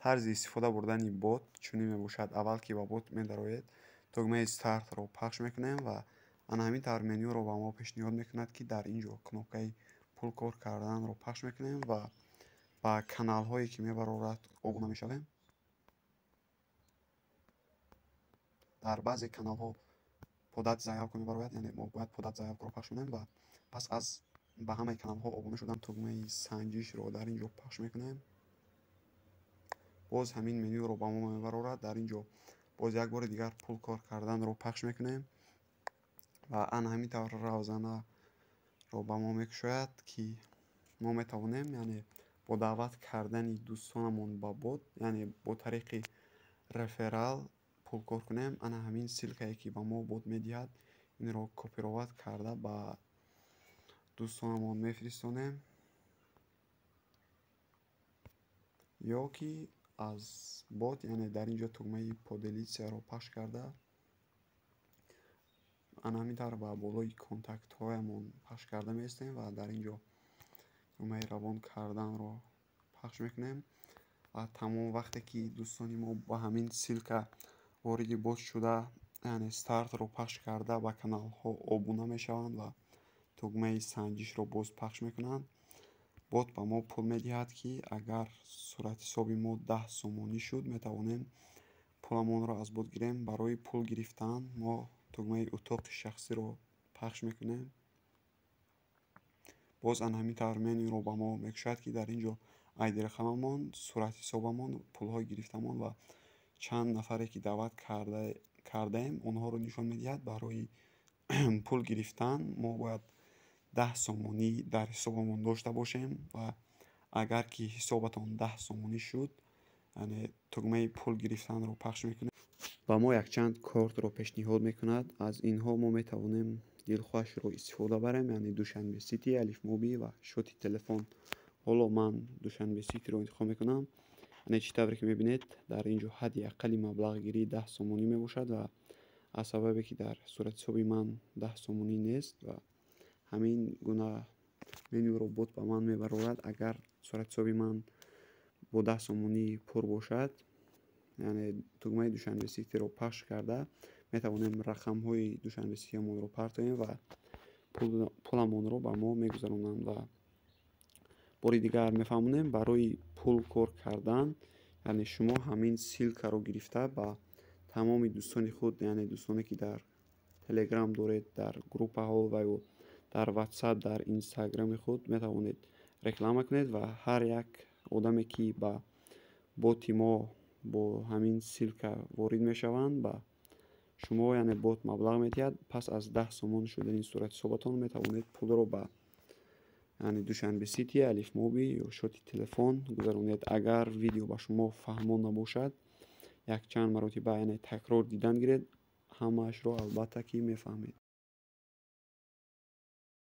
Тарзи истифода бурдани бот чунин мебошад. Аввал ки ба бот медароед, тугмаи стартро пахш мекунем ва ана ҳамин тавр менюро ба мо пешниҳод мекунад, ки дар ин ҷо кнопкаи пул кор карданро пахш мекунем ва ба каналҳое, ки мебарорад, обуна мешавем. Дар баъзе каналҳо подать заявку мебарояд, яъне мо бояд подать заявкуро пахш кунем ва пас аз ба ҳамаи каналҳо обуна шудан тугмаи санҷишро дар ин ҷо пахш мекунем. Боз ҳамин менюро ба мо мебарорад. Дар ин ҷо боз як бори дигар пул кор карданро пахш мекунем ва ана ҳамин тавр равзанаро ба мо мекушояд, ки мо метавонем, яъне бо даъват кардани дӯстонамон ба бот, яъне бо тариқи реферал пул кор кунем. Ана ҳамин ссылкае, ки ба мо бот медиҳад, инро копировать карда ба дӯстонамон мефиристонем ё ки аз бот, яъне дар ин ҷо тугмаи поделитьсяро пахш карда, ана ҳамин тавр ба болои контактҳоямон пахш карда меистем ва дар ин ҷо тугмаи равон карданро пахш мекунем ва тамом вақте ки дӯстони мо ба ҳамин ссылка вориди бот шуда, яъне стартро пахш карда ба каналҳо обуна мешаванд ва тугмаи санҷишро боз пахш мекунанд, бот ба мо пул медиҳад, ки агар суратҳисоби мо 10 сомонӣ шуд, метавонем пуламонро аз бот гирем. Барои пул гирифтан мо тугмаи утоқи шахсиро пахш мекунем. Боз ана ҳамин тавр менюро ба мо мекушояд, ки дар ин ҷо айди рақамамон, суратҳисобамон, пулҳои гирифтамон ва чанд нафаре, ки даъват кардаем, онҳоро нишон медиҳад. Барои пул гирифтан мо бояд 10 сомонӣ дар ҳисобамон дошта бошем ва агар ки ҳисобатон 10 сомонӣ шуд, яъне тугмаи пул гирифтанро пахш мекунем. Ба мо якчанд кортро пешниҳод мекунад. Аз инҳо мо метавонем дилхоҳашро истифода барем, яъне Душанбе Сити, Алифмоби ва шоти телефон. Ҳоло ман Душанбе Ситиро интихоб мекунам. Яъне чӣ тавре ки мебинед, дар ин ҷо ҳадди аққали маблағгирӣ 10 сомонӣ мебошад ва аз сабабе ки дар суратҳисоби ман 10 сомонӣ нест ва ҳамин гуна менюро бот ба ман мебарорад. Агар суратҳисоби ман бо 10 сомонӣ пур бошад, яъне тугмаи Душанбе Ситиро пахш карда метавонем рақамҳои Душанбе Ситиамонро партоем ва пуламонро ба мо мегузаронанд. Ва бори дигар мефаҳмонем, барои пул кор кардан, яъне шумо ҳамин ссылкаро гирифта ба тамоми дӯстони худ, яъне дӯстоне, ки дар Телеграм доред, дар группаҳо ва ё дар Ватсап, дар Инстаграми худ метавонед реклама кунед ва ҳар як одаме, ки ба боти мо бо ҳамин ссылка ворид мешаванд, ба шумо, яъне бот маблағ медиҳад. Пас аз 10 сомон шудани суратҳисобатон метавонед пулро ба, яъне Душанбе Сити, Алифмоби ё шоти телефон гузаронед. Агар видео ба шумо фаҳмо набошад, якчанд маротиба, яъне такрор дидан гиред, ҳамаашро албатта ки мефаҳмед.